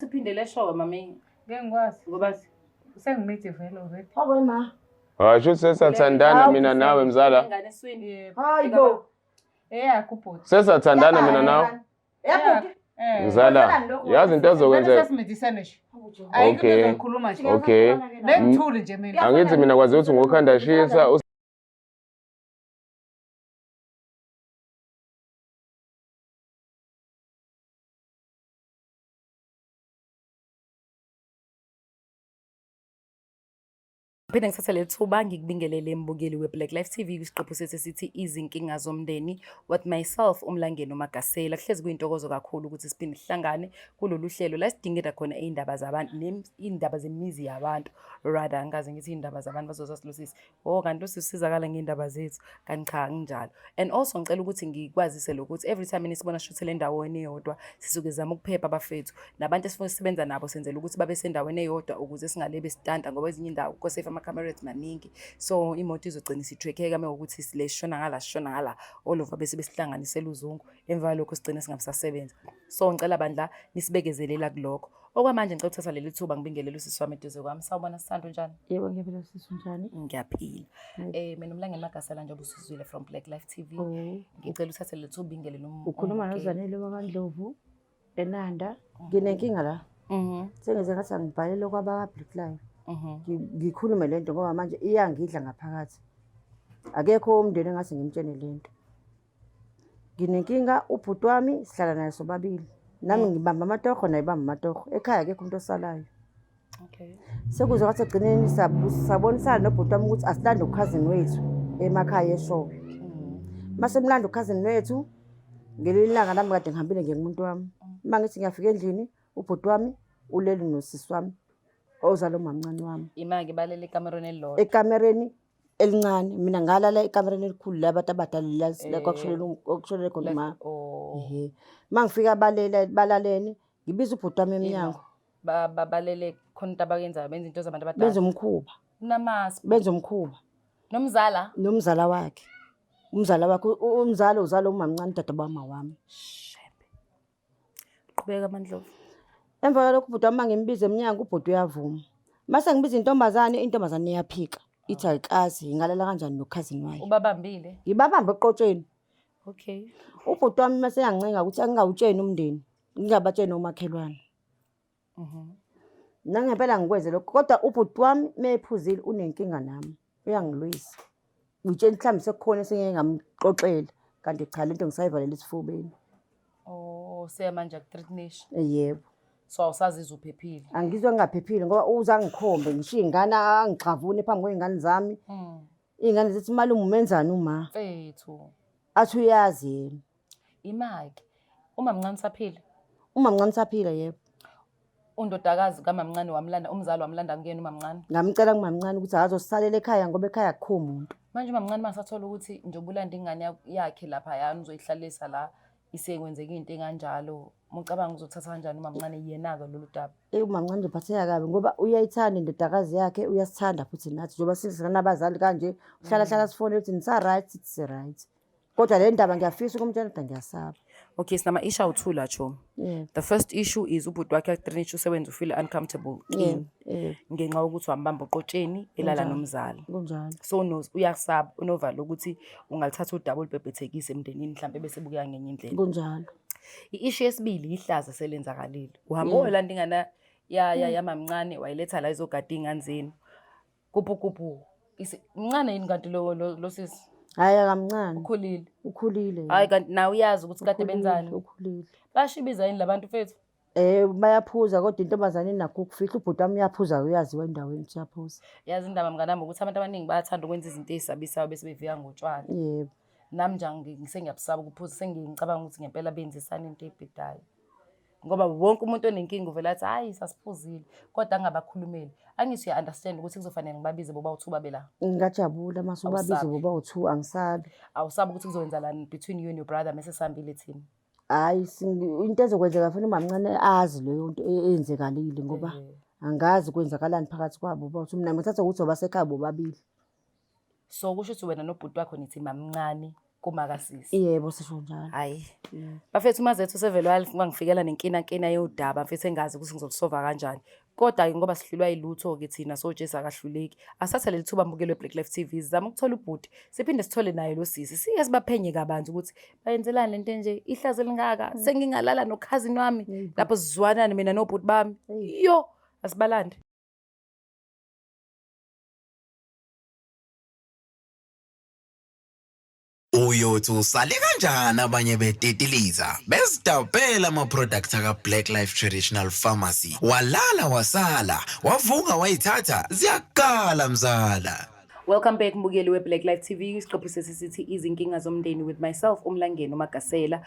Siphindele eshowe mami. Ngeke ngikwazi. Ngoba Sengimithi vele already. Hawu ma. Hayi shuthi sesathandana mina nawe mzala. Ingane eswini. Yebo. Hayi bo. Eyakho ubhuti. Sesathandana mina nawe. Yabhuti. Eh. Mzala, yazi into ezokwenzeka. Sesimithисene nje. Ayikho into Okay. ezoyikhuluma nje. Okay. Bengithuli nje mina. Angithi mina kwazi ukuthi ngokhanda shisa. Phinde ngithathe leli thuba ngikubingelele mbukeli we-Black Life TV kwisiqephu sethu esithi izinkinga zomndeni with myself uMlangeni uMagasela. Kuhlezi kuyintokozo kakhulu ukuthi siphinde sihlangane kulolu hlelo la sidingida khona iy'ndaba zabantu iy'ndaba zemizi yabantu, rather ngikaze ngithi iy'ndaba zabantu bazozazi lo sisi. Oh kanti lo sisi usizakala ngey'ndaba zethu, kanti cha kunjalo. And also ngicela ukuthi ngikwazise lokuthi every time nisibona sishuthele endaweni eyodwa sisuke sizama ukuphepha abafethu nabantu esifuna ukusebenza nabo senzela ukuthi babe sendaweni eyodwa ukuze singalebe sitanta ngoba ezinye indawo kosefa amakhamera ethu maningi, so imoto izogcina isithrekheka uma kuwukuthi le sishona ngala sishona ngala all over bese besihlanganisela uzungu, emva kwalokho sigcine singasasebenza. So ngicela bandla nisibekezelela kulokho. Okwamanje ngicela ukuthatha leli thuba ngibingelele usisi wami eduze kwami. Sawubona Sithando, unjani? Yebo ngiyaphila sisi, unjani? Ngiyaphila. Mina uMlangeni Magasela njengoba usizwile from Black Life TV. Oh. Ngicela uthathe leli thuba ubingelele Ukhuluma umbukeli. noZanele wakaNdlovu eNanda. Nginenkinga la. Sengize ngathi angibhalele kwabaka-Black Life. Ngikhulume le nto ngoba manje iyangidla ngaphakathi. Akekho umndeni engase ngimtshene le nto. Nginenkinga, ubhuti wami sihlala naye sobabili. Nami ngibamba amatoho naye ubamba amatoho. Ekhaya akekho umuntu osalayo. Sekuze kwathi ekugcineni sabonisana nobhuti wami ukuthi asilande ukhazini wethu emakhaya eShowe. Mase mlanda ukhazini wethu, ngelinye ilanga nami kade ngihambile nje ngumuntu wami. Uma ngithi ngiyafika endlini, ubhuti wami uleli nosisi wami ozala umamncane wami. Ima-ke balele ekamerweni elilodwa. Ekamereni elincane, mina ngalala ekamereni elikhulu la abantu abadala la la kwakushonele khona uma. Ehhe. Uma ngifika balela balalene, ngibiza ubhuti wami emnyango. Balele khona into abayenzayo, benza into zabantu abadala. Benza umkhuba. Kunamasi. Benza umkhuba. Nomzala? Nomzala wakhe. Umzala wakhe, umzala uzala umamncane udade bama wami. Shebe. Qhubeka Mandlovu. Emva kwalokho ubhuti wami ngimbiza emnyango, ubhuti uyavuma. Mase ngibiza intombazane, intombazane iyaphika. Ithi ayikazi, ingalala kanjani nokhazini wayo. Ubabambile? Ngibabambe eqotsheni. Okay. Ubhuti wami mase yangincenga ukuthi angingawutsheni umndeni, ngingabatsheni omakhelwane. Nangempela ngikwenze lokho, kodwa ubhuti wami mephuzile unenkinga nami, uyangilwisa. Ngitshela mhlawumbe sekukhona esengeke ngamxoxela, kanti cha lento ngisayivalela esifubeni. Oh, seyamanje akuthreatenisha. Yebo. So awusazizwa uphephile? Angizwa ngingaphephile ngoba uze angikhombe, ngishiye ingane angixhavune phambi kwey'ngane zami. Iy'ngane zithi malume umenzani uma? Mfethu. Athi uyazi yena. Imake. Umamncane usaphila? Umamncane usaphila, yebo. Undodakazi kamamncane wamlanda, umzali wamlanda kuyena umamncane? Ngamcela kumamncane ukuthi akazosisalela ekhaya ngoba ekhaya akukho muntu. Manje umamncane masathola ukuthi njengoba ulanda ingane yakhe lapha yani uzoyihlalisa la isekwenzeka into enganjalo, mucabanga uzothatha kanjani umamncane yena-ke lolu daba? Umamncane uzophatheka kabi ngoba uyayithanda indodakazi yakhe, uyasithanda futhi nathi njengoba sinabazali kanje, uhlala hlala sifonele ukuthi nisa-right, sithi si-right. Kodwa le ndaba ngiyafisa ukumtshela kodwa ngiyasaba. Okay, sinama issue awu-2 la Chomi. The first issue is ubhuti wakhe akutrinish usewenza ufeel uncomfortable kini. Ngenxa yokuthi wambamba oqotsheni elala nomzala. Kunjalo. So no, uyasaba, unovalo ukuthi ungalithatha udaba olubhebhethekise emndenini mhlambe bese bukeka ngenye indlela. Kunjalo. I-issue yesibili ihlaza selenzakalile. Uhamba uyolanda ingane yamamncane wayiletha la izogada iy'ngane zenu. Kuphu kuphu. Mncane yini kanti lo sisi? Hhayi akamncane. Ukhulile. Ukhulile. Hhayi kanti nawe uyazi ukuthi kade benzani. Ukhulile. Bashibiza yini labantu mfethu? Bayaphuza kodwa intombazane inakho ukufihla, ubhuti wami uyaphuza uyaziwa endaweni ukuthi uyaphuza. Yazi indaba mnganami ukuthi abantu abaningi bayathanda ukwenza izinto ey'sabisayo bese bevika ngotshwala. Yebo. Nami nje sengiyabusaba ukuphuza, sengicabanga ukuthi ngempela benzisana into ebhedayo. Ngoba wonke umuntu onenkinga uvela athi hayi sasiphuzile kodwa angabakhulumeli. Angithi uya-understand ukuthi kuzofanele ngibabize boba u-2 babe la. Ngingajabula mase ubabize Awusabi. boba u-2, angisabi. Awusabi ukuthi kuzowenzakalani between you and your brother mase sihambile thina. Hhayi, into ezokwenzeka funa umamncane azi leyo nto eyenzekalile ngoba angazi kwenzakalani phakathi kwabo boba u-2. Mina ngithatha ukuthi obasekhaya bobabili. So kusho ukuthi wena nobhuti wakho nithi mamncane. Kumakasisi. Yebo, sisho njalo. Hayi. Bafethu uMazethu usevele wangifikela nenkinakina yodaba mfethu engazi ukuthi ngizolusova kanjani. Kodwa-ke ngoba sihlulwa yilutho-ke thina soJesu akahluleki. Asathe leli thuba mbukeli we-Black Life TV sizame ukuthola ubhuti siphinde sithole naye lo sisi sike sibaphenye kabanzi ukuthi bayenzelani lento enje ihlazo elingaka sengingalala nokhazini wami lapho sizwanani mina nobhuti bami. Yo, asibalande. Uyothi usale kanjani abanye betetiliza bezidabhela ama-product aka-Black Life Traditional Pharmacy, walala wasala wavuka wayithatha ziyakala mzala. Welcome back mbukeli we-Black Life TV, isiqephu sesisithi izinkinga zomndeni with myself uMlangeni uMagasela.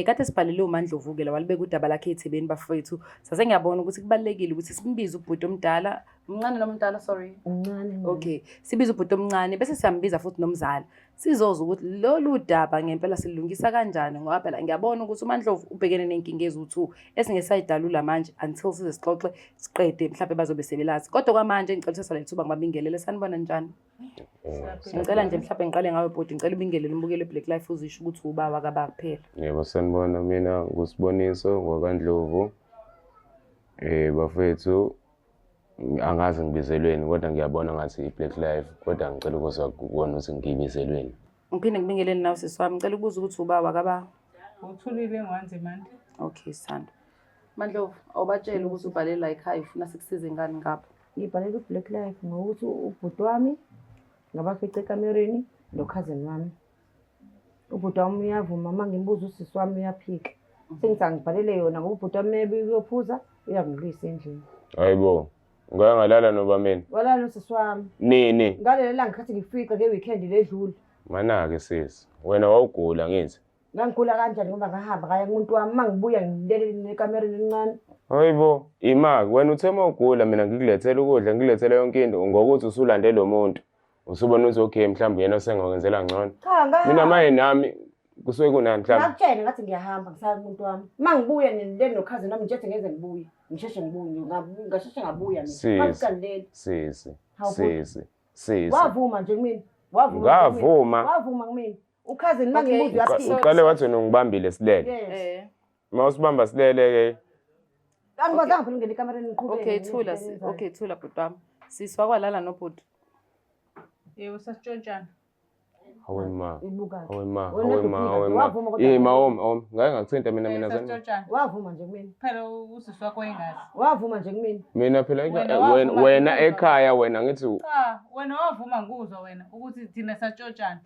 Kade sibhalele uMandlovu-ke la walibeka udaba lakhe ethebeni bafowethu. Sase ngiyabona ukuthi kubalulekile ukuthi simbize ubhuti omdala, umncane noma umdala, sorry. Umncane. Okay, sibize ubhuti omncane bese siyambiza futhi nomzala. Sizozwa ukuthi lolu daba ngempela silungisa kanjani ngoba phela ngiyabona ukuthi uMandlovu ubhekene nenkinga eziwu-2 esingesayidalula manje until size sixoxe siqede mhlawumbe bazobe sebelazi. Kodwa kwamanje ngicela ukuthatha leli thuba ngibabingelele. Sanibona njani? Ngicela nje mhlawumbe ngiqale ngawe bhuti, ngicela ubingelele umbukeli we-Black Life uzisho ukuthi ubaba kababa kuphela. Yebo, sanibona, mina nguSiboniso ngwakaNdlovu. Bafethu angazi ngibizelweni kodwa ngiyabona ngathi i-Black Life, kodwa ngicela ukuzwa kubona ukuthi ngibizelweni. Ngiphinde ngibingelele nawe sisi wami, ngicela ukubuza ukuthi ubaba kababa. Uthulile ngwanzimande. Okay, sithando. Mandlovu, awubatshele ukuthi ubhalele la ekhaya ufuna sikusize ngani ngapha. Ngibhalele u-Black Life ngokuthi ubhuti wami ngabafica ekamereni nokhazini wami. Ubhuti wami uyavuma, uma ngimbuza usisi wami uyaphika. Sengithi angibhalele yona ngoba ubhuti wami maybe uyophuza uyangilwisa endlini. Hayibo, ngake ngalala noba mina. Walala nosisi wami. Nini? Ngalelo langa khathi ngifika nge-weekend ledlule. Mana-ke sisi, wena wawugula ngithi. Ngangigula kanjani ngoba ngahamba ngaya kumuntu wami, uma ngibuya ngilele ekamereni elincane. Hayibo, ima-ke wena uthe uma ugula mina ngikulethele ukudla, ngikulethele yonke into ngokuthi usulande lo muntu. Usubona ukuthi okay mhlawumbe yena osengakwenzela ngcono. Cha, ngahamba. Mina maye nami kusuke kunani mhlawumbe. Ngakutshela ngathi ngiyahamba ngisaya kumuntu wami. Uma ngibuya ngilele nokhazini wami ngitshetse ngeze ngibuye. Ngisheshe ngibuye, ngasheshe ngabuya mina. Sisi. Ngangikandele. Sisi, Hawu, bhuti. sisi, sisi. Wavuma nje kumina. Wavuma nje kumina. Ngavuma. Wavuma kumina. Ukhazini uma Okay. ngimbuza uyaphika. Uqale wathi wena ungibambile silele. Yes. Uma usibamba silele ke Angikwazanga phela ukungena ekamereni ngiqhubeke. Okay, thula. Okay, thula bhuti wami. Sisi wakwalala nobhuti. Yebo, sasitshontshana. Hawe ma. Ibuka. Hawe ma, Wena hawe ma, uphika, hawe ma. wavuma kodwa Ima wavuma. om, om. Ngake ngakuthinta mina mina zami. Sasitshontshana. Wavuma nje kumina. Phela usisi wakho wayengazi. Wavuma nje kumina. Mina phela Wena wena wavuma wena ngikuzwa. ekhaya wena ngithi Cha, wena wavuma ngikuzwa wena ukuthi thina satshotshana.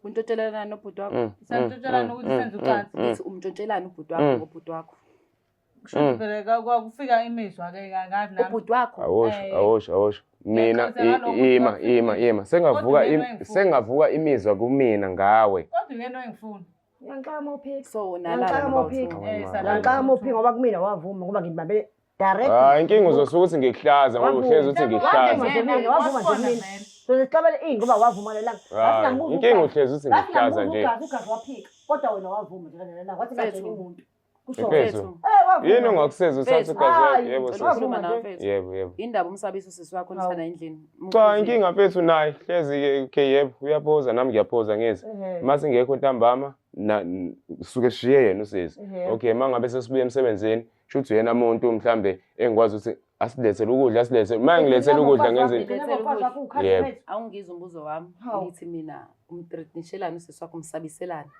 Untshontshelana nobhuti wakho. Satshotshana ukuthi senze ucansi. Ngithi umntshontshelana ubhuti wakho ngobhuti wakho. Kusho ukuthi phela kwakufika imizwa ke ngazi nami. Ubhuti wakho. Awosho, awosho, awosho. Mina Ngiyaxolisa ngalokho, ima, kodwa ima, ima. Sengavuka kodwa uyena engifuna. sengavuka imizwa kumina ngawe. Kodwa uyena engifuna. Ngiyangixaka uma uphika. So nalala Ngiyangixaka uma noba uphika. uthu. Ngiyangixaka uma uphika ngoba kumina wavuma ngoba ngibambe direct. Hayi inkinga uzosuka ukuthi ngikuhlaza ngoba uhlezi uthi ngikuhlaza. Wavuma nje mina, wavuma nje Wabona mina. vele. So sixabele ini ngoba wavuma lelanga. Hayi, inkinga uhlezi uthi ngikuhlaza nje. Ugazi ugazi waphika. Kodwa wena wavuma nje lelanga. Wathi Mfethu. ngatsheli umuntu. Kusho Mfethu. wena. Eh wavuma. Yini ongakusiza uthatha Mfethu. ugazi wakho? Hayi, Yebo Ngicela sisi. ukukhuluma Wavuma nawe nje. mfethu. Yebo, yebo. Indaba umsabisa usisi wakho nisana endlini. Cha inkinga mfethu naye hlezi ke okay yebo uyaphuza nami ngiyaphuza ngithi. Ehhe. Mase ngekho ntambama na suke sishiye yena usisi. Ehhe. Okay mangabe sesibuya emsebenzini shuthi uyena umuntu mhlambe engikwazi ukuthi asilethele ukudla asilethele. Uma ngilethele ukudla ngenze Yebo. Awungizwa umbuzo wami. Hawu. Ngithi mina umthreatenishelana usisi wakho umsabiselana.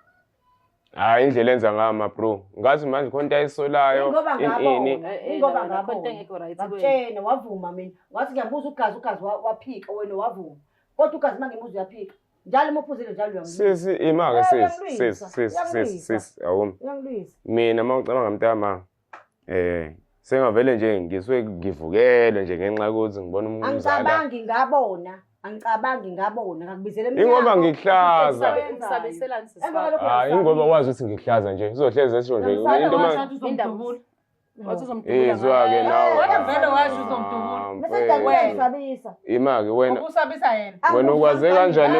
Hayi indlela enza ngayo bro. Ngathi manje khona into ayisolayo Ingoba ini ini. ngabona. Eh, eh, Ingoba wena khona into ngabona. engekho right kuwena. Ngakutshena wavuma mina. Ngathi ngiyabuza ugazi ugazi waphika wena wavuma. Kodwa ugazi uma ngimbuza uyaphika. Njalo uma uphuzile njalo uyangilwisa. Sisi ima ke Eh, sisi uyangilwisa, sisi sisi sisi uyangilwisa. sisi awumi. Uyangilwisa. Mina mawucabanga mntama sengavele nje ngisuke ngivukele nje ngenxa yokuthi ngibona umzala. Angicabangi ngabona. Angicabangi ngabona. Ngakubizela emnyango. Ingoba ngikuhlaza. Umsabiselana usisi Emva wakho. kwalokho Hayi ingoba wazi ukuthi ngikuhlaza nje. Uzohlezi esho nje Uyamsaba into Washo ma wathi uzomdubula. Wathi uzomdubula izwa ke nawe. Wena vele washo uzomdubula. Ah, Bese mfethu. ngiyamsabisa. Ima ke wena Ukusabisa yena. Wena ukwaze kanjani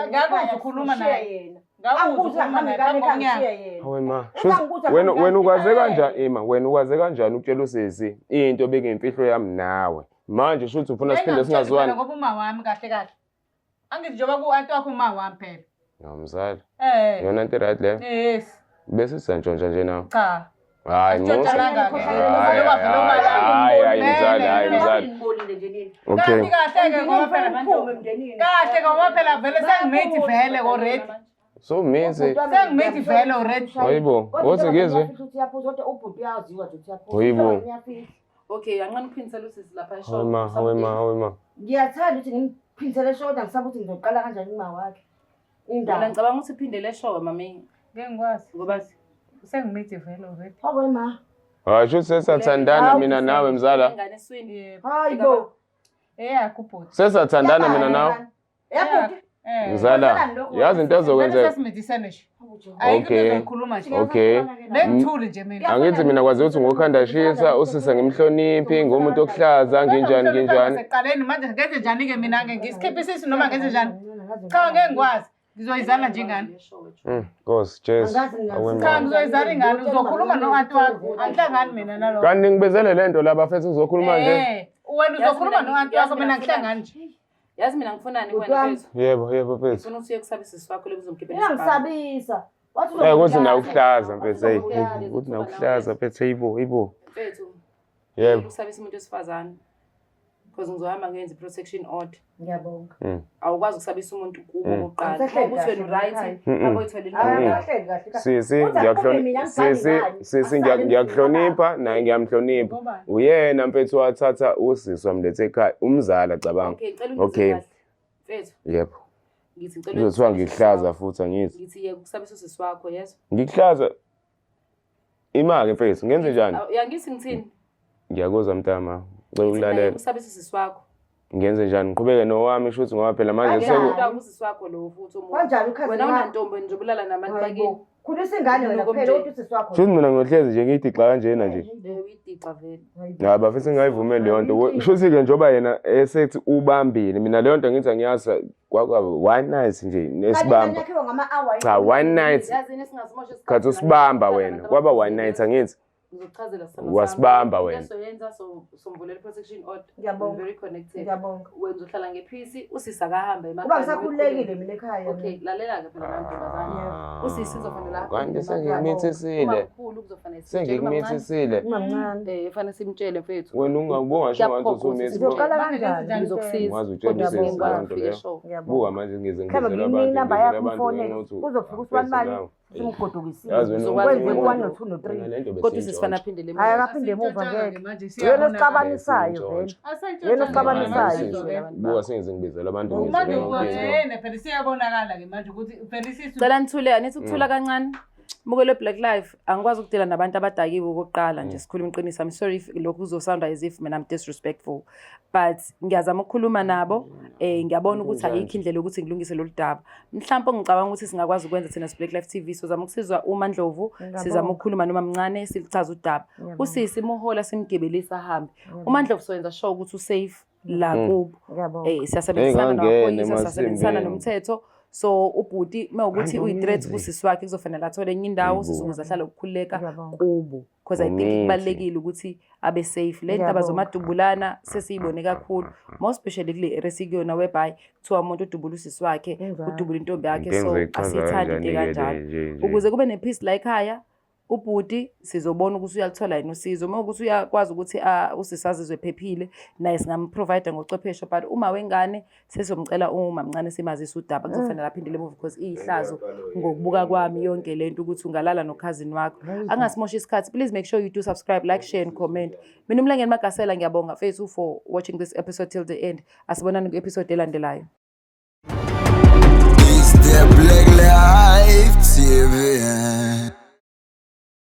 Ngakwazi ukukhuluma naye. Ngakuzwa ukhuluma naye phambi komnyango. Hawe ma. Usangibuza Wena kanjani? wena ukwaze kanjani ima wena ukwaze kanjani ukutshela usisi into bekuyimfihlo yami nawe. Manje shuthi ufuna siphinde Engangitsheli phela singazwani. ngoba uma wami kahle kahle. Angithi njengoba ku-anti wakho uma wami phela. No mzala. Eh. Iyona nto right leyo? Yes. Bese siyantshontsha nje nawe. Cha. Hayi musa. Asitshontshananga ke. Hayi hayi hayi mzala, hayi mzala. Okay. Kanti kahle ke ngoba phela kahle ngoba phela vele sengimithi vele already. So mithi. Sengimithi vele already. Hayibo, wothi ngizwe. Hayibo. Okay, anqani uphindisela usisi lapha eshow. Hayi ma, hayi ma, hayi ma. Ngiyathanda ukuthi ngimphindisele eshow kodwa ngisaba ukuthi ngizoqala kanjani kuma wakhe. Mina Indaba. ngicabanga ukuthi uphindele eshow mami. Ngeke ngikwazi. Ngoba Sengimithi vele already. Hawu ma. Hayi shuthi sesathandana mina nawe mzala. ingane eswini. Yebo. Hayibo. Eyakho ubhuti. Sesathandana mina nawe. Yabhuti. Eh. Mzala, yazi into Vele ezokwenzeka. sesimithisene nje. Ayikho into Okay. ezoyikhuluma nje. Okay. Bengithuli nje mina. Angithi mina kwazi ukuthi ngokhanda shisa usise ngimhloniphi ngumuntu okuhlaza nginjani nginjani. Sekuqaleni manje ngenze njani ke mina ke ngisikhiphe isisu noma ngenze njani? Cha ngeke ngikwazi. Ngizoyizala nje ingane. Nkosi Jesu. Awe Cha ma. ngizoyizala ingane uzokhuluma no-anti wakho. Angihlangani mina nalokho. Kanti ngibizele lento la bafethu uzokhuluma nje. Eh, wena uzokhuluma no-anti wakho mina ngihlangani nje. Yazi mina ngifunani kuwena mfethu? Yebo, yebo mfethu. Ngifuna ukuthi uye kusabisa usisi wakho lebuzomkhiphela isibhamu. Uyangisabisa. Wathi Eh kuthi na ukuhlaza mfethu hey. Kuthi na ukuhlaza mfethu hayibo, hayibo. Mfethu, Yebo. ukusabisa umuntu wesifazane. Because ngizohamba ngiyenza i-protection order. Ngiyabonga. Awukwazi ukusabisa umuntu kubo okokuqala. Angisahleli Ukuthi wena kahle right, ekhaya. akoyithola indawo. Akahleli kahle. Sisi Uthi akuphume mina, ngiyakuhlonipha. Sisi angibhali ngani. sisi ngiyakuhlonipha naye ngiyamhlonipha. Ngobani? Uyena mfethu wathatha usisi wamletha ekhaya umzala cabanga. Okay, ngicela ungizwe Okay. kahle. Mfethu, Yebo. ngithi ngicela Kuzothiwa ukusabisa ngikuhlaza usisi futhi angithi. wakho. Ngithi yeka ukusabisa usisi wakho, yes? Ngikuhlaza imake mfethu ngenze njani? Awu, Uyangithi ngithini? Ngiyakuzwa mntama. Ngicela Ngithi mina yeka ukulalela. ukusabisa usisi wakho. Ngenze njani? Ngiqhubeke nowami shuthi ngoba phela manje Kanjani? seku Umuntu usisi wakho lo futhi omunye. Kanjani ukhazini Wena wakho? unantombi nje ubulala nabantu bakini. Hayibo. Khulisa ingane wena Unuka kuphela umndeni. uthi usisi wakho. shuthi mina ngiyohlezi nje ngiyidixa kanjena nje. Eh, uyidixa vele. Hayi bafethu ngingayivumeli leyo nto. Shuthi-ke njengoba yena esethi ubambile mina leyo nto ngithi angiyazi kwakwa one night nje nesibamba. Yakhiwa ngama-hour. Cha one night Yazi yini singasimosha isikhathi khathi usibamba wena kwaba one night angithi. Ngizokuchazela sithando sami. Wasibamba wena. Into esoyenza somvulela i-protection order. Ngiyabonga. We're very connected. Ngiyabonga. Wena uzohlala ngephisi, usisi akahambe Kuba emakhaya. ngisakhululekile mina ekhaya. Okay, lalela-ke phela mantombazane. Usisi uzofanele ahambe Kanti emakhaya. sengikumithisile. Umamkhulu kuzofanele simtshele, umamncane. Sengikumithisile. Umamncane. Eh, fanele simtshele mfethu. Wena ungabonga sho ngathi Kuyaphoqa ukuthi usumithi. Sizoqala Manje kanjani? ngenze njani? Ngizokusiza. Ungaze utshele Kodwa usisi ngeke ngikwazi leyo nto ukufika leyo. eshow. Ngiyabonga. Buka manje ngize Mhlawumbe ngibizela nginike abantu inamba ngibizela yakho abantu umfonele. ngenxa yokuthi Kuzofika usibanibani nawe. simgodukisile. Yazi wena Uzokwazi Kwenze ukwenza u-one no-two no-three. Wena le nto Kodwa usisi fanele besiyintshontsha. aphindele Hhayi emuva. akaphinde emuva ngeke. Manje Yena siyabona. osixabanisayo vele. Yena osixabanisayo. Buka sengize ngibizela abantu Manje ngibizela yonke into. yena phela siyabonakala ke manje ukuthi phela isisu Cela nithule, anithi ukuthula kancane. Mukele Black Life, angikwazi ukudila nabantu abadakiwe okokuqala nje sikhuluma iqiniso. I'm sorry if lokhu kuzosounda as if mina I'm disrespectful. But ngiyazama ukukhuluma nabo, ngiyabona ukuthi ayikho indlela yokuthi ngilungise lolu daba. Mhlawumbe ngicabanga ukuthi singakwazi ukwenza thina Black Life TV, sizama ukusizwa uMandlovu, sizama ukukhuluma noma mncane silichaze udaba. Usisi muhola simgibelisa ahambe. uMandlovu soyenza sure ukuthi usafe la kubo. Ngiyabonga. Siyasebenzisana Engangena namaphoyisa, siyasebenzisana emasimbeni. nomthetho. So ubhuti mawukuthi Kanti uyi-threat umizi. kusisi wakhe kuzofanele athole enye indawo, Yebo. usisi ukuze ahlale ukukhululeka Ngiyabonga. kubo. Because I think Umithi. kubalulekile ukuthi abe safe. Le ndaba Ngiyabonga. zomadubulana sesiyibone kakhulu, more especially kule area esikuyona whereby kuthiwa umuntu udubula usisi wakhe, Kunjalo. udubula intombi yakhe, Into so engizoyichaza asiyithandi into kanjani-ke le ekanjalo. nje nje. Ukuze kube ne-peace la ekhaya, ubhuti sizobona ukuthi uyalithola yini usizo. Uma ukuthi uyakwazi ukuthi usisi azizwe ephephile, naye singamprovide ngochwepheshe, but uma wengane sesizomcela umamncane simazise udaba, kuzofanele aphindele emuva because iyihlazo ngokubuka kwami yonke lento ukuthi ungalala nokhazini wakho. Angasimosha isikhathi. Please make sure you do subscribe, like, share and comment. Mina Umlangeni Magasela ngiyabonga fethu for watching this episode till the end. Asibonane ku-episode elandelayo. It's the Black Life.